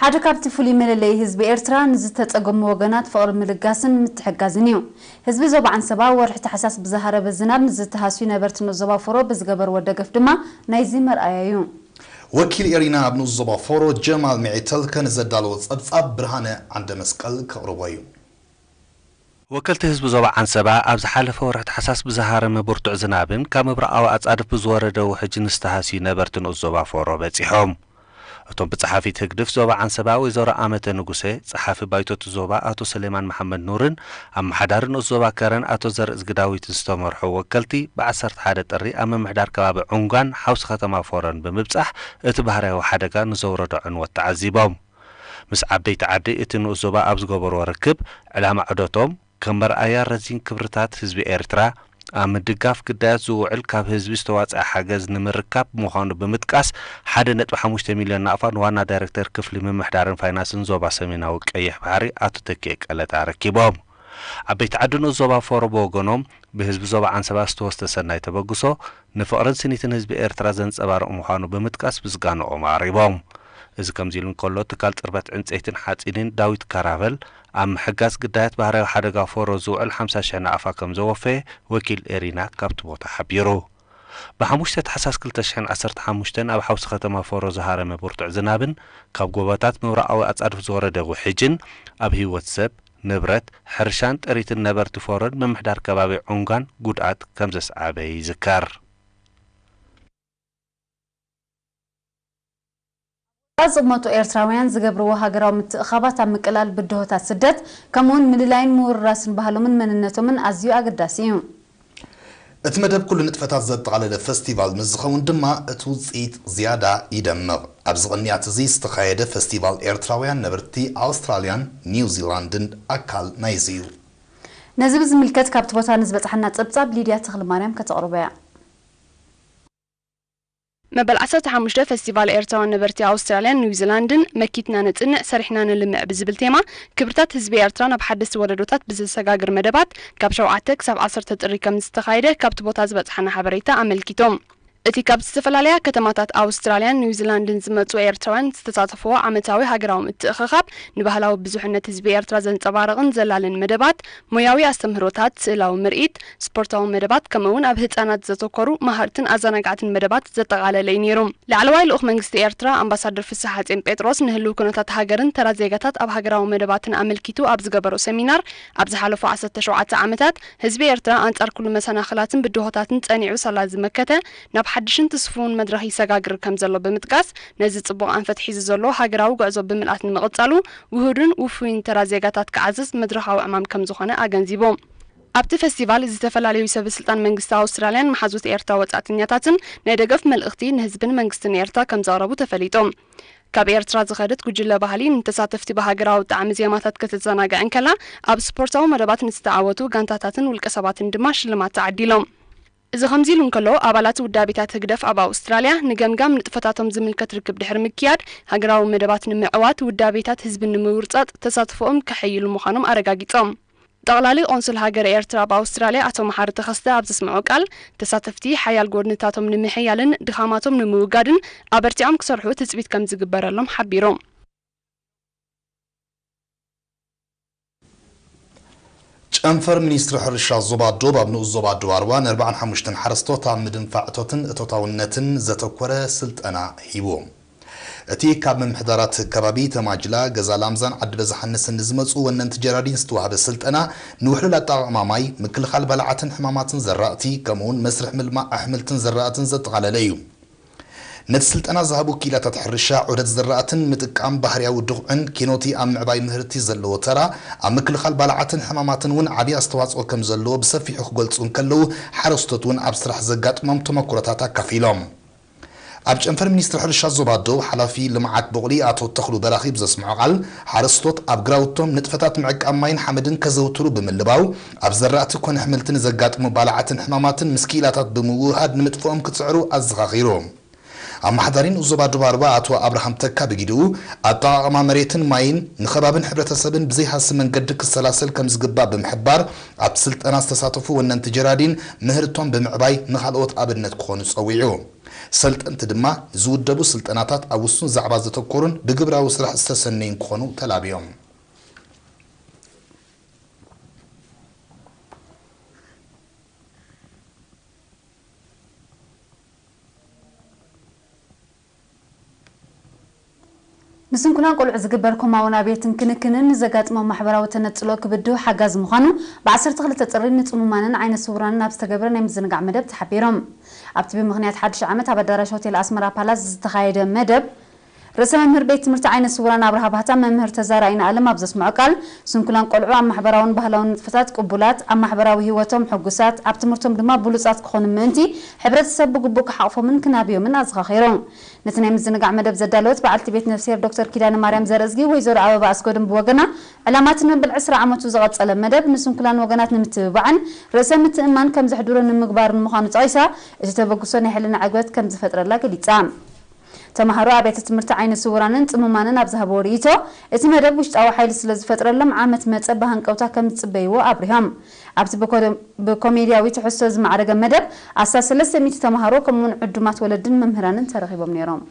ሓደ ካብቲ ፍሉይ መለለዪ ህዝቢ ኤርትራ ንዝተጸገሙ ወገናት ፍቕሪ ምልጋስን ምትሕጋዝን እዩ። ህዝቢ ዞባ ዓንሰባ ወርሒ ታሕሳስ ብዝሃረመ ዝናብ ንዝተሃስዩ ነበርቲ ንኡስ ዞባ ፎሮ ብዝገበርዎ ደገፍ ድማ ናይዚ መርኣያ እዩ። ወኪል ኤሪና ኣብ ንኡስ ዞባ ፎሮ ጀማል ሚዒተልከ ንዘዳለዎ ጸብጻብ ብርሃነ ዓንደመስቀል ከቕርቦ እዩ። ወከልቲ ህዝቢ ዞባ ዓንሰባ ኣብ ዝሓለፈ ወርሒ ታሕሳስ ብዝሃረመ ብርቱዕ ዝናብን ካብ ምብራቓዊ ኣጻድፍ ብዝወረደ ውሕጅን ዝተሃስዩ ነበርቲ ንኡስ ዞባ ፎሮ በጺሖም። እቶም ብጸሓፊት ህግድፍ ዞባ ዓንሰባ ወይዘሮ ኣመተ ንጉሴ፣ ጸሓፊ ባይቶቲ ዞባ ኣቶ ሰሌማን መሓመድ ኑርን ኣመሓዳሪ ንኡስ ዞባ ከረን ኣቶ ዘርእዝጊ ዳዊትን ዝተመርሑ ወከልቲ ብዓሰርተ ሓደ ጥሪ ኣብ ምምሕዳር ከባቢ ዑንጋን ሓውሲ ከተማ ፎሮን ብምብጻሕ እቲ ባህርያዊ ሓደጋ ንዘውረዶ ዕንወት ተዓዚቦም። ምስ ዓበይቲ ዓዲ እቲ ንኡስ ዞባ ኣብ ዝገበርዎ ርክብ፣ ዕላማ ዑደቶም ከም መርኣያ ረዚን ክብርታት ህዝቢ ኤርትራ ኣብ ምድጋፍ ግዳያት ዝውዕል ካብ ህዝቢ ዝተዋጽኣ ሓገዝ ንምርካብ ምዃኑ ብምጥቃስ፣ ሓደ ነጥቢ ሓሙሽተ ሚልዮን ናቕፋ ንዋና ዳይረክተር ክፍሊ ምምሕዳርን ፋይናንስን ዞባ ሰሜናዊ ቀይሕ ባሕሪ ኣቶ ተኪኤ ቀለታ ኣረኪቦም። ዓበይቲ ዓዲ ንኡስ ዞባ ፎሮ ብወገኖም፣ ብህዝቢ ዞባ ዓንሰባ ዝተወስደ ሰናይ ተበግሶ ንፍቕርን ስኒትን ህዝቢ ኤርትራ ዘንጸባርቕ ምዃኑ ብምጥቃስ ምስጋንኦም ኣቕሪቦም። እዚ ከምዚ ኢሉ እንከሎ፣ ትካል ጽርበት ዕንጸይትን ሓጺንን ዳዊት ካራቨል፣ ኣብ ምሕጋዝ ግዳያት ባህርያዊ ሓደጋ ፎሮ ዝውዕል ሓምሳ ሽሕ ናቕፋ ከም ዘወፈየ ወኪል ኤሪና ካብቲ ቦታ ሓቢሩ። ብሓሙሽተ ታሕሳስ ክልተ ሽሕን ዓሰርተ ሓሙሽተን ኣብ ሓውሲ ከተማ ፎሮ ዝሃረመ ብርቱዕ ዝናብን ካብ ጎቦታት ምብራቓዊ ኣጻድፍ ዝወረደ ውሕጅን ኣብ ህይወት ሰብ፣ ንብረት፣ ሕርሻን ጥሪትን ነበርቲ ፎሮን ምምሕዳር ከባቢ ዑንጋን ጉድኣት ከም ዘስዓበ ይዝከር። ዝቕመጡ ኤርትራውያን ዝገብርዎ ሃገራዊ ምትእኻባት ኣብ ምቅላል ብድሆታት ስደት፣ ከምኡውን ምልላይን ምውርራስን ባህሎምን መንነቶምን ኣዝዩ ኣገዳሲ እዩ። እቲ መደብ ኩሉ ንጥፈታት ዘጠቓለለ ፈስቲቫል ምስ ዝኸውን ድማ፣ እቲ ውጽኢት ዝያዳ ይደምቕ። ኣብዚ ቅንያት እዚ ዝተኻየደ ፈስቲቫል ኤርትራውያን ነበርቲ ኣውስትራልያን ኒውዚላንድን ኣካል ናይዚ እዩ። ነዚ ብዝምልከት ካብቲ ቦታ ንዝበጽሓና ጸብጻብ ሊድያ ተኽለማርያም ከተቕርቦ እያ። መበል ዓሰርተ ሓሙሽተ ፈስቲቫል ኤርትራውያን ነበርቲ ኣውስትራልያን ኒውዚላንድን፣ መኪትና ነጽንዕ፣ ሰሪሕና ነልምዕ ብዝብል ቴማ፣ ክብርታት ህዝቢ ኤርትራ ናብ ሓደስቲ ወለዶታት ብዘሰጋግር መደባት፣ ካብ ሸውዓተ ክሳብ ዓሰርተ ጥሪ ከም ዝተኻየደ ካብቲ ቦታ ዝበጽሓና ሓበሬታ ኣመልኪቶም። እቲ ካብ ዝተፈላለያ ከተማታት ኣውስትራልያን ኒውዚላንድን ዝመጹ ኤርትራውያን ዝተሳተፍዎ ዓመታዊ ሃገራዊ ምትእኽኻብ፣ ንባህላዊ ብዙሕነት ህዝቢ ኤርትራ ዘንጸባርቕን ዘላልን መደባት፣ ሞያዊ ኣስተምህሮታት፣ ስእላዊ ምርኢት፣ ስፖርታዊ መደባት፣ ከምኡ'ውን ኣብ ህጻናት ዘተኮሩ መሃርትን ኣዘናጋዕትን መደባት ዘጠቓለለ እዩ ነይሩ። ላዕለዋይ ልኡኽ መንግስቲ ኤርትራ ኣምባሳደር ፍስሓጽዮን ጴጥሮስ ንህልው ኩነታት ሃገርን ተራ ዜጋታት ኣብ ሃገራዊ መደባትን ኣመልኪቱ ኣብ ዝገበሮ ሰሚናር፣ ኣብ ዝሓለፉ ዓሰርተ ሸውዓተ ዓመታት ህዝቢ ኤርትራ ኣንጻር ኩሉ መሰናኽላትን ብድሆታትን ጸኒዑ ሳላ ዝመከተ፣ ናብ ሓድሽን ትስፉውን መድረኽ ይሰጋግር ከም ዘሎ ብምጥቃስ፣ ነዚ ጽቡቕ ኣንፈት ሒዙ ዘሎ ሃገራዊ ጉዕዞ ብምልኣት ንምቕጻሉ፣ ውሁድን ውፉይን ተራ ዜጋታት ክዓዝዝ መድረኻዊ ዕማም ከም ዝኾነ ኣገንዚቡ። ኣብቲ ፈስቲቫል ዝተፈላለዩ ሰበ ስልጣን መንግስቲ ኣውስትራልያን መሓዙት ኤርትራ ወጻእተኛታትን ናይ ደገፍ መልእኽቲ ንህዝብን መንግስትን ኤርትራ ከም ዘቕረቡ ተፈሊጡ። ካብ ኤርትራ ዝኸደት ጉጅለ ባህሊ ንተሳተፍቲ ብሃገራዊ ጣዕሚ ዜማታት ከተዘናግዕ እንከላ፣ ኣብ ስፖርታዊ መደባት ንዝተዓወቱ ጋንታታትን ውልቀ ሰባትን ድማ ሽልማት ተዓዲሎም። እዚ ከምዚ ኢሉ እንከሎ፣ ኣባላት ውዳቤታት ህግደፍ ኣብ ኣውስትራልያ ንገምጋም ንጥፈታቶም ዝምልከት ርክብ ድሕሪ ምክያድ፣ ሃገራዊ መደባት ንምዕዋት፣ ውዳቤታት ህዝቢ ንምውርጻጽ ተሳትፎኦም ከሐይሉ ምዃኖም ኣረጋጊጾም። ጠቕላሊ ቆንስል ሃገረ ኤርትራ ኣብ ኣውስትራልያ ኣቶ መሓሪ ተኸስተ ኣብ ዘስምዖ ቃል፣ ተሳተፍቲ ሓያል ጎድንታቶም ንምሕያልን ድኻማቶም ንምውጋድን ኣበርቲዖም ክሰርሑ ትጽቢት ከም ዝግበረሎም ሓቢሩ። ጨንፈር ሚኒስትሪ ሕርሻ ዞባ ዶብ ኣብ ንኡስ ዞባ ዶብ ኣርባ ንኣርባዓን ሓሙሽተን ሓረስቶት ኣብ ምድንፋዕ እቶትን እቶታውነትን ዘተኮረ ስልጠና ሂቡ። እቲ ካብ ምምሕዳራት ከባቢ ተማጅላ፣ ገዛ ላምዛን ዓዲ በዛሓነስን ንዝመጹ ወነንቲ ጀራዲን ዝተዋህበ ስልጠና፣ ንውሕሉል ኣጠቓቕማ ማይ፣ ምክልኻል ባልዓትን ሕማማትን ዘራእቲ፣ ከምኡውን መስርሕ ምልማዕ ኣሕምልትን ዘራእትን ዘጠቓለለ እዩ። ነቲ ስልጠና ዝሃቡ ክኢላታት ሕርሻ፣ ዑደት ዘራእትን ምጥቃም ባህርያዊ ድኹዕን ኬኖቲ ኣብ ምዕባይ ምህርቲ ዘለዎ ተራ፣ ኣብ ምክልኻል ባልዓትን ሕማማትን እውን ዓቢ ኣስተዋጽኦ ከም ዘለዎ ብሰፊሑ ክገልጹ እንከለዉ፣ ሓረስቶት እውን ኣብ ስራሕ ዘጋጥሞም ተመኩሮታት ኣካፊሎም። ኣብ ጨንፈር ሚኒስትሪ ሕርሻ ዞባ ደቡብ ሓላፊ ልምዓት ቡቕሊ ኣቶ ተኽሉ በራኺ ብዘስምዖ ቃል፣ ሓረስቶት ኣብ ግራውቶም ንጥፈታት ምዕቃብ ማይን ሓመድን ከዘውትሩ ብምልባው፣ ኣብ ዘራእቲ ኮነ ኣሕምልቲ ንዘጋጥሙ ባልዓትን ሕማማትን ምስ ክኢላታት ብምውህሃድ ንምጥፍኦም ክጽዕሩ ኣዘኻኺሩ። ኣመሓዳሪ ንኡስ ዞባ ደቡብ ኣርባ ኣቶ ኣብርሃም ተካ ብጊድኡ፣ ኣጠቓቕማ መሬትን ማይን ንኸባብን ሕብረተሰብን ብዘይሃሲ መንገዲ ክሰላሰል ከም ዝግባእ ብምሕባር፣ ኣብቲ ስልጠና ዝተሳተፉ ወነንቲ ጀራዲን ምህርቶም ብምዕባይ ንኻልኦት ኣብነት ክኾኑ ጸዊዑ። ሰልጠንቲ ድማ ዝውደቡ ስልጠናታት ኣብ ውሱን ዛዕባ ዘተኮሩን ብግብራዊ ስራሕ ዝተሰነዩን ክኾኑ ተላብዮም። ንስንኩላን ቆልዑ ዝግበር ኮማውን ኣብየትን ክንክንን ንዘጋጥሞም ማሕበራዊ ተነጽሎ ክብድሁ ሓጋዚ ምዃኑ ብ12 ጥሪ ንጽሙማንን ዓይነ ስውራንን ኣብ ዝተገብረ ናይ ምዝንጋዕ መደብ ተሓቢሮም። ኣብቲ ብምኽንያት ሓድሽ ዓመት ኣብ ኣዳራሽ ሆቴል ኣስመራ ፓላስ ዝተኻየደ መደብ ርእሰ መምህር ቤት ትምህርቲ ዓይነ ስውራን ኣብርሃ ባህታ መምህር ተዛራኢና ኣለም ኣብ ዘስምዖ ቃል፣ ስንኩላን ቆልዑ ኣብ ማሕበራውን ባህላውን ንጥፈታት ቅቡላት፣ ኣብ ማሕበራዊ ህይወቶም ሕጉሳት፣ ኣብ ትምህርቶም ድማ ብሉጻት ክኾኑ ምእንቲ ሕብረተሰብ ብግቡእ ክሓቕፎምን ክናብዮምን ኣዘኻኺሩ። ነቲ ናይ ምዝንጋዕ መደብ ዘዳለወት በዓልቲ ቤት ነፍስሄር ዶክተር ኪዳነ ማርያም ዘርእዝጊ ወይዘሮ ኣበባ ኣስገዶም ብወገና፣ ዕላማቲ ነብል ዕስራ ዓመቱ ዝቐጸለ መደብ ንስንኩላን ወገናት ንምትብባዕን ርእሰ ምትእምማን ከም ዘሕድሮ ንምግባርን ምዃኑ ጠቒሳ፣ እቲ ተበግሶ ናይ ሕልና ዕግበት ከም ዝፈጥረላ ገሊጻ። ተምሃሮ ኣብያተ ትምህርቲ ዓይነ ስውራንን ጽሙማንን ኣብ ዝሃብዎ ርእይቶ፣ እቲ መደብ ውሽጣዊ ሓይሊ ስለ ዝፈጥረሎም ዓመት መጸ ብሃንቀውታ ከም ዝጽበይዎ ኣብሪሆም። ኣብቲ ብኮ-፣ ብኮሜድያዊ ትሕዝቶ ዝማዕረገ መደብ ኣስታት ሰለስተ ሚእቲ ተምሃሮ ከምኡውን ዕዱማት ወለድን መምህራንን ተረኺቦም ነይሮም።